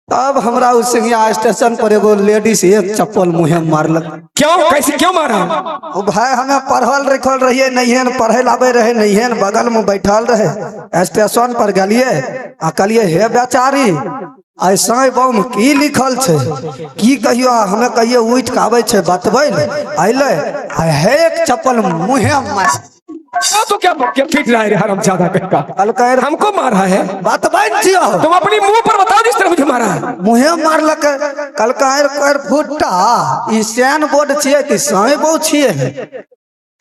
तब हमरा उ सिंघिया स्टेशन पर एगो लेडीज एक चप्पल मुँहे में मारलक। क्यों, कैसे क्यों मारा? ओ भाई हमें पढ़ल लिखल रहिए नहीं, पढ़े लाबे रहे नहीं, बगल में बैठल रहे। स्टेशन पर गेलिए आ कहलिए हे बेचारी ऐसा बम की लिखल छै, की कहियो? हमें कहिए उठ के आबै छै बतबै ले अइले आ हे एक चप्पल मुँहे में मार। तो क्या क्या पीट रहा है रे हरामजादा कहीं का? कहलकै हमको मारा है? बतबै ने छियौ। तुम अपनी मुंह पर बताओ जिस तरह मुझे मारा है। मुँहे मारलक। कहलकै कर फुट्टा ई सैन बोर्ड छियै कि साई बहु छियै?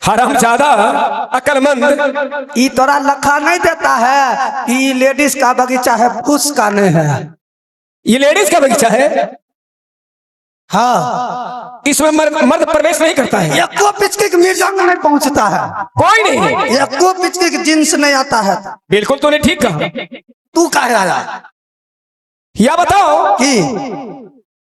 हरामजादा अकलमंद। ई तोरा लखा नहीं देता है कि ई लेडीज का बगीचा है, फूस का नहीं है। ये लेडीज का बगीचा है? हाँ। इसमें मर्द प्रवेश नहीं करता है। एको पिचकी के मिर्जांग नहीं पहुंचता है। कोई नहीं, एको पिचकी के जींस नहीं आता है। बिल्कुल तूने ठीक कहा। तू काहे आया? या बताओ की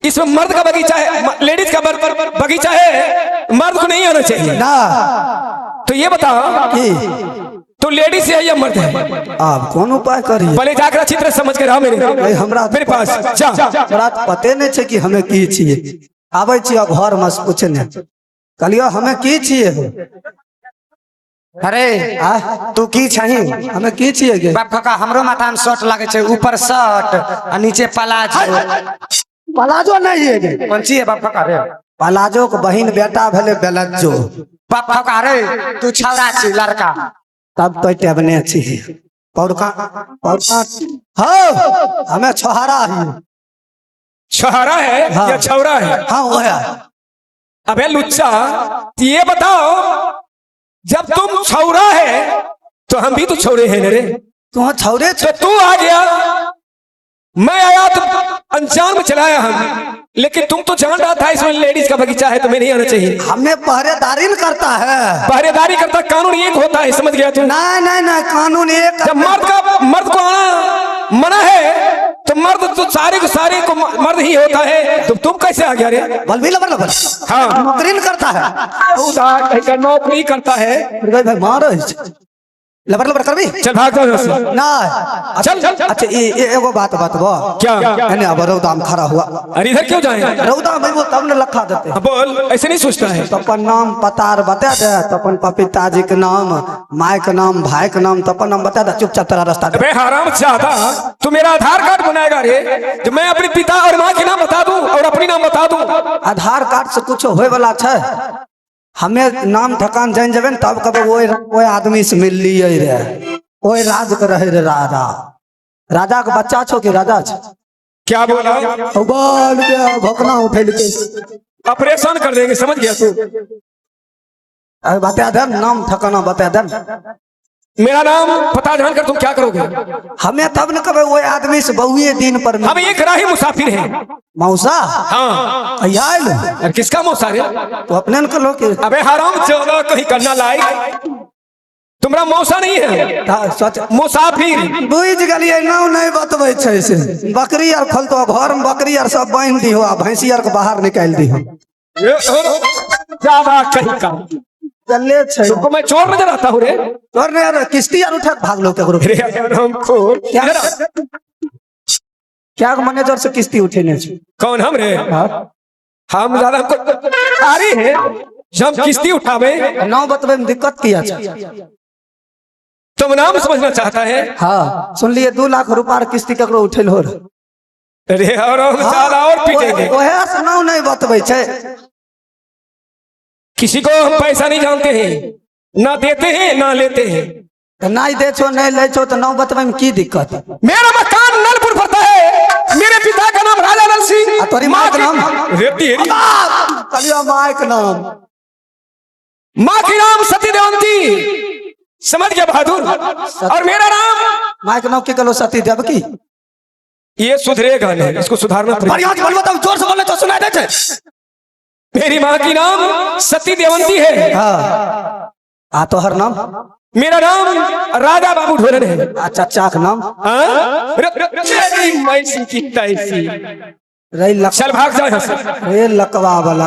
इसमें मर्द का बगीचा है, लेडीज का बगीचा है, मर्द को नहीं आना चाहिए ना। तो ये बताओ की तो लेडीज है या मर्द है? आप कौन उपाय करिए? पहले जाकर अच्छी तरह समझ के रहा मेरे हमरा मेरे पास जा। हमरा तऽ पते नहीं छै कि हमें की छियै। आबै छियै घर में से पूछने, कहलियो हमें की छियै? अरे आ तू की छही? हमें की छियै गे? बाप काका हमरो माथा में शर्ट लागे छै, ऊपर शर्ट आ नीचे प्लाजो। पलाजो नहीं है गे। कोन चीज है बाप काका रे? पलाजो के बहिन बेटा भेले बेलज्जो। बाप काका रे तू छौड़ा छी लड़का। तब तो टेबने छी पौरका पौरका। हाँ हमें छोहारा है। छोहारा है हाँ। या छौरा है? हाँ वो है। अबे लुच्चा ये बताओ जब तुम छौरा है तो हम भी तो छौरे हैं रे। तू छौरे? तो तू आ गया, मैं आया तो अनजान में चलाया हम, लेकिन तुम तो जान रहा था इसमें लेडीज का बगीचा है, तुम्हें नहीं आना चाहिए। हमें पहरेदारी न करता है। पहरेदारी करता, कानून एक होता है, समझ गया तू? नहीं नहीं नहीं, कानून एक। जब मर्द को आना मना है तो मर्द तो सारे को सारे को मर्द ही होता है, तो तुम कैसे आ गया रे? बलबी लबर लबर। हाँ नौकरी न करता है। नौकरी करता है। भाई मारो लबर लबर करबी? चल भाग जाओ यहाँ से। ना चल चल। अच्छा ये एगो बात बतबो। क्या? एने अब रौदा में खड़ा हुआ। अरे इधर क्यों जाए? रौदा में वो तब न लखा देते। हाँ, बोल, ऐसे नहीं सोचता है। तो अपन नाम पता आर बता दे, तो अपन पिताजी के नाम, माय के नाम, भाई के नाम, तो अपन नाम बता दे, चुपचाप तेरा रास्ता दे। अबे हराम ज्यादा तू मेरा आधार कार्ड बनाएगा रे, जो मैं अपने पिता और माँ के नाम बता दूं और अपनी नाम बता दूं? आधार कार्ड से कुछ होए वाला छै? हमें नाम ठकान जान जेबे न तब कब ओहि आदमी से मिल लिए रे, ओहि राज के रहे रे राजा। राजा के बच्चा छो कि राजा छो? क्या बोला? बोल बे, भोकना उठेलकै। ऑपरेशन कर देंगे, समझ गया तू? अरे बता दे नाम ठकाना बता दे। मेरा नाम पता जानकर तुम क्या करोगे? हमें तब न कब ओहि आदमी से बहुए दिन पर हम एक राही मुसाफिर हैं। मौसा? हाँ। कहिया आयल? अरे किसका मौसा रे? तो अपने न कहलो कि अबे हराम चौदह कहीं करना लायक, तुम्हारा मौसा नहीं है। सोच मुसाफिर बुझ गेलियै, नाम नहीं बतबै छै से। बकरी आर खोलतो घर में, बकरी आर सब बान्हि दिहो आ भैंसी आर के बाहर निकालि दिहो। ज्यादा कहीं का चलले छै। तुमको मैं चोर नजर आता हूँ रे? चोर नहीं आर किश्ती आर उठा के भागलो केकरो। अरे हरामखोर। क्या मैनेजर से किश्ती उठेने छै? कौन हम रे? हम ज्यादा हमको अरे है जब किश्ती उठावे। नाम बतबै में दिक्कत किया छै? तुम नाम समझना चाहता है? हाँ सुनलिए 2 लाख रुपा किश्ती ककरो उठेल हो। अरे और हम साला और पीटेंगे। ओहे से नाम नहीं बतबै छै। किसी को हम पैसा नहीं जानते हैं, ना देते हैं ना लेते हैं। तो नहीं दे छो नहीं ले छो तो नाम बतबै में की दिक्कत? मेरा मकान नलपुर पड़ता है, मेरे पिता का नाम राजा नल सिंह। तोरी माँ के नाम? कहलियो माँ के नाम। माँ के नाम सती देवंती, समझ गया बहादुर? और मेरा नाम? माँ के नाम की कहलो? सती देवकी। ये सुधरेगा नहीं, इसको सुधारना पड़ेगा। जोर से बोले तो सुनाई दे छै। मेरी माँ की नाम सती देवंती है। हाँ। आ तोहर नाम? मेरा नाम राजा बाबू ढोलन है। आ चचा के नाम? चल भाग जाओ यहाँ से। रे लकवा वाला।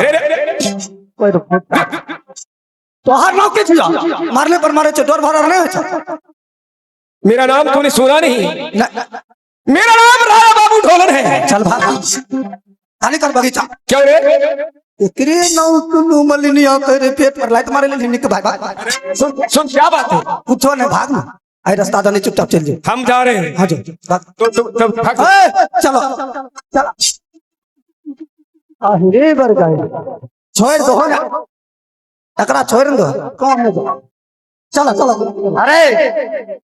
तोहर नाम की छियो? मारले पर मारे छो, डर भरल नहीं होइ छो? मेरा नाम तूने सुना नहीं? मेरा नाम राजा बाबू ढोलन है। चल भाग। खाली कर बगीचा। क्यों रे? एकरे नाव सुनू मलिनिया करे पेट पर लात मारे ले निक भाई भाग। सुन सुन, क्या बात है? कुछो नहीं, भाग ना, आई रास्ता दने चुपचाप चल जाओ। हम जा रहे हैं। हाँ जो भाग। तो तुम तो भाग। ए, चलो चलो। अरे बर गए, छोड़ दो ना एकरा, छोड़ दो कौन है जो। चलो चलो। अरे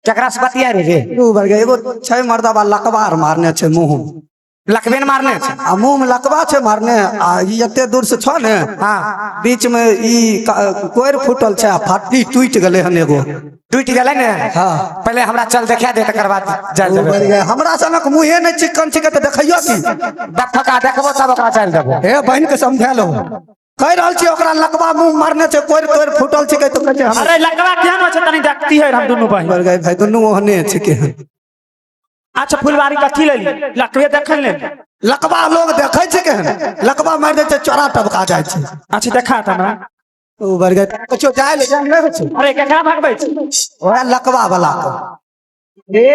केकरा से बतिया रे रे? दू बर गए, एगो छै मर्दाबा लकबार मारने छै मुंह में। लकबे ने मारने छै? आ मुंह में लकबा छै मारने, आ ई एते दूर से छौ ने। हाँ। बीच में ई कोरि फूटल छै आ फाटी टूटि गेलै हन एगो। टूटि गेलै ने? हाँ। पहिले हमरा चल देखा दे, तकर बाद जाय ओ देबै। बढ़ गए, हमरा सनक मुँहे नहि चिकन छिकै तऽ देखैयो की? देखका देखबो तब ओकरा चल देबो। हे बहिन के समझालो, कहि रहल छी ओकरा लकबा मुंह मारने छै, कोरि तोरि फूटल छिकै तऽ कहै छै हमरा। अरे लकवा केहन होइ छै तनी देखती है हम दुनू बहिन। बढ़ गए भाई, दुनू ओहने छिकै। अच्छा फुलवारी कथी लेली? लकवे देखल ले? लकबा लोग देखै छै केहन लकबा मारि दै छै, चोरा टपका जाइ छै। अच्छा देखा त हमरा। ओ बढ़ गए, कुछो जाय ले जाय नहि होइ छै। अरे केकरा भगबै छै? ओएह लकबा वाला के। रे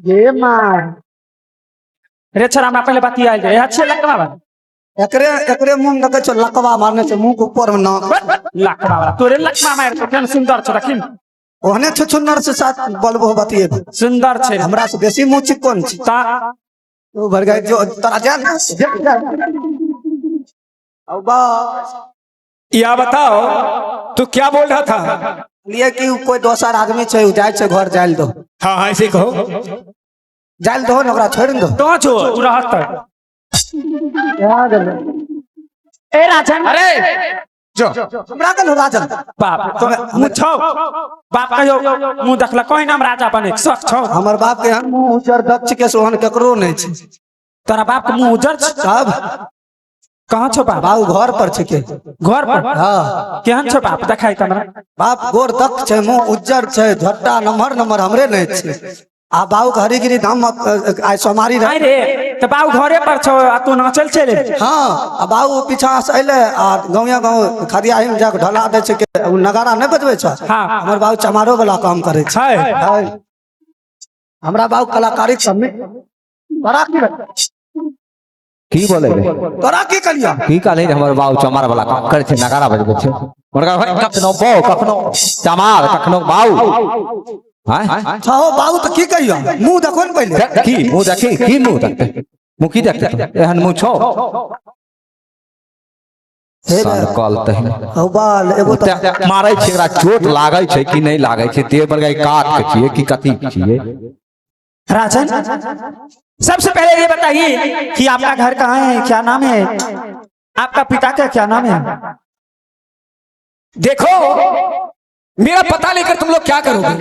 ये मार रे छोरा, हमरा पहिले बतियाल जाय। अच्छे लकवा वाला। एकरे एकरे मुंह में देखै छौ लकबा मारने छै, मुंह के ऊपर में नाक। लकवा वाला तोरे लकवा मार के केहन सुंदर छौ, देखिन। ओहने छुछुन्नर से साथ बलबो बतियेबे। सुंदर छै। हमरा से बेसी मुंह चिकन छै। ता ओ भर गए, जो तोरा जान औ बा। या बताओ तू क्या बोल रहा था? लिए कि उ कोई दोसर आदमी छै, उ जाइ छै घर, जाइल दो। हाँ हाँ, ऐसे ही कहो। जाइल दो ने, ओकरा छोड़ि ने दो। तो जो उ रहत। ए राजन। अरे जो हमरा कहलहुँ राजन। बाप तो मुँह छौ, बाप कहियो मुँह देखल कोई नाम राजा बने के शौक छौ? हमर बाप के एहन मुँह उज्जर दक्ष के सोहन केकरो नहि छै। तोरा बाप के मुँह उज्जर छै? सब। कहाँ छौ बाप? बाबू घर पर छै के। घर पर? हाँ। केहन छौ बाप, देखाई त हमरा। बाप गोर दक्ष छै, मुँह उज्जर छै, झट्टा नम्हर नम्हर हमरे नहि छै। आ बाबू के हरिगिरी धाम में, आइ सोमवारी रहे। नहीं रे, तो बाबू घरे पर छौ आ तू नाचल चले? हाँ, आ बाबू पीछा से अयलै आ गाँवे गाँव खदियाही में जाके ढला दै छै के उ नगाड़ा नहि बजबै छै। हाँ। हमर बाबू चमारो वाला काम करै छै। छै? हाँ। हमरा बाबू कलाकारी सबमे तोरा की की बोले रे? तोरा की कहलियौ? की कहले जे हमर बाबू चमार वाला काम करै छै, नगाड़ा बजबै छै? हुनका भाई कखनो बौ, कखनो चमार, कखनो बाऊ। आँय? छहो बाबू तऽ की कहियौ, मुँह देखो ने पहिले। की मुँह देखी? की मुँह देखते? मुँह की देखते तू? एहन मुँह छौ साल कल तहिना। हौ बाल एगो तऽ मारै छै एकरा, चोट लागै छै कि नहि लागै छै? देह पर काट के छियै कि कथी छियै? राजन, सबसे पहले ये बताइए कि आपका घर कहाँ है, क्या नाम है आपका, पिता का क्या नाम है? देखो, मेरा पता लेकर तुम लोग क्या करोगे?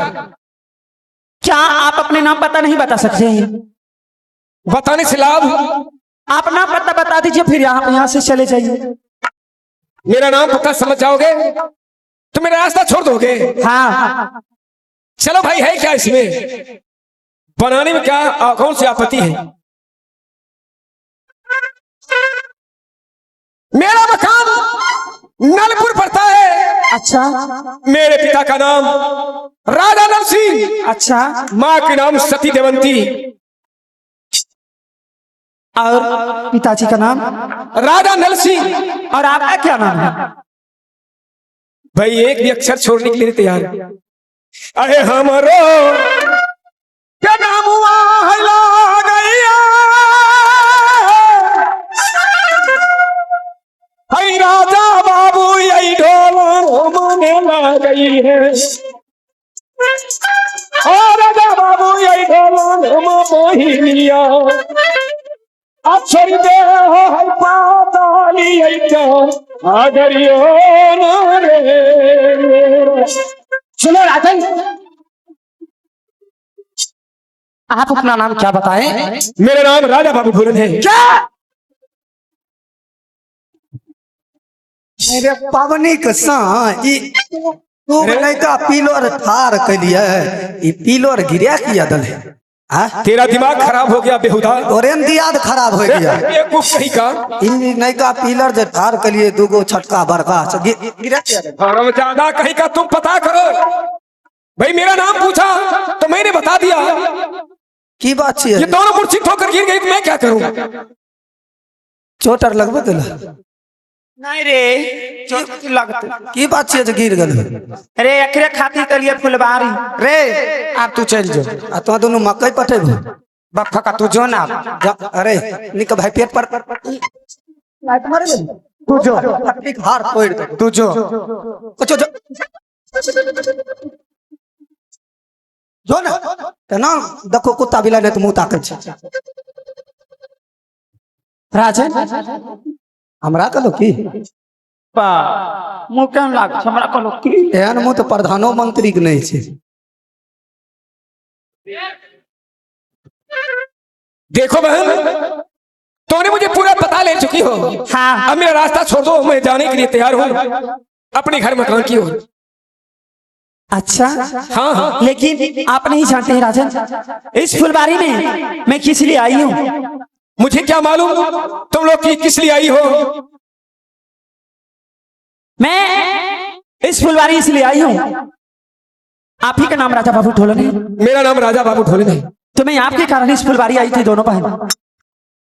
क्या आप अपने नाम पता नहीं बता सकते हैं? बताने से लाभ? आप नाम पता बता दीजिए, फिर आप यहाँ से चले जाइए। मेरा नाम पता समझ जाओगे तो मेरा रास्ता छोड़ दोगे? हाँ। चलो भाई, है क्या इसमें बनाने में, क्या कौन सी आपत्ति है? मेरा मकान नलपुर पड़ता है। अच्छा। मेरे पिता का नाम राजा नल सिंह। अच्छा। माँ के नाम सती देवंती। और पिताजी का नाम? राजा नल सिंह। और आपका क्या नाम है? भाई, एक भी अक्षर छोड़ने के लिए तैयार। अरे हमरो क्या नाम हुआ है गैया हई राजा बाबू, यही ढोल मने गई है। ओ राजा बाबू, यही ढोल मोहिनिया अब छोड़ दे हो है पाताली आगरियो न रे। सुनो राजन, आप अपना नाम क्या बताएं? मेरा नाम राजा बाबू ढोलन है। क्या? अरे पवनी के सा ई तू नैका पिलोर ठार कैलिए, ई पिलोर गिरा किया दले? आ तेरा दिमाग खराब हो गया बेहुदा। तोरे ने दियाद खराब हो गया। बेवकूफ कहीं का। ई नैका पिलर जे ठार कैलिए दूगो छटका बड़का से गिरा किया दले? हराम ज्यादा कहीं का, तुम पता करो भाई। मेरा नाम पूछा तो मैंने बता दिया। की बात छियै? ये दोनों मूर्छित होकर गिर गई तो मैं क्या करूं? चोट आर लगबे केला? नहीं रे, चोट की लगते। की बात छियै जे गिर गेल? रे एकरे खातिर करिए फुलबारी। रे आब तू चलि जो। आ तो दुनू मकई पटेबो। बाप फका तू जो ना। अरे निक भाई पेट पर लात मारे ले। तू जो। फटकी हार तोड़ दे। तू जो। कुछो जो जो ना तना देखो कुत्ता बिला ने तो मुंह ताकै छै। राजन हमरा कहलो की बा मुंह केहन लागै छै? हमरा कहलो की? एहन मुंह तो प्रधानो मंत्री के नहीं छै। देखो बहन, तूने मुझे पूरा पता ले चुकी हो। हाँ। अब मेरा रास्ता छोड़ दो, मैं जाने के लिए तैयार हूँ अपने घर मकान की ओर। अच्छा। हाँ हाँ। लेकिन आप नहीं जानते हैं राजन, इस फुलबारी में मैं किस लिए आई हूँ? मुझे क्या मालूम तुम लोग की किस लिए आई हो। मैं इस फुलवारी इसलिए आई हूँ, आप ही का नाम राजा बाबू ढोलन है। मेरा नाम राजा बाबू ढोलन है। तो मैं आपके कारण इस फुलवारी आई थी दोनों बहन।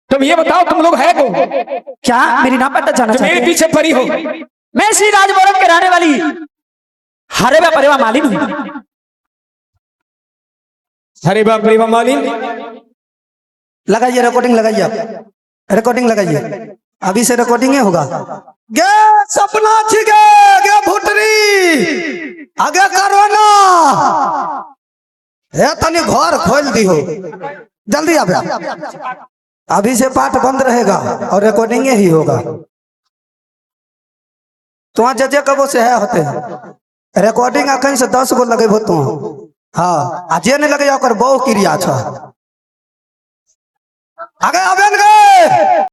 तुम ये बताओ तुम लोग है कौन? क्या मेरी नाम पता जाना जो चाहते मेरे हैं? पीछे पड़ी हो। मैं श्री राजमोरम के रहने वाली हरेवा परेवा मालिन हूँ। हरे बाप रे मालिन। लगाइए रिकॉर्डिंग, लगाइए आप रिकॉर्डिंग लगाइए, अभी से रिकॉर्डिंग ही होगा। गे सपना छिगे गे भुटरी आगे करो ना, हे तनी घर खोल दिहो जल्दी आबे। अभी से पाठ बंद रहेगा और रिकॉर्डिंग ही होगा। तुहा जे कबो से है होते रिकॉर्डिंग अखन से 10 गो लगेबो तू। हाँ आ जे नहीं लगे ओकर बहु क्रिया छ। आगे आबे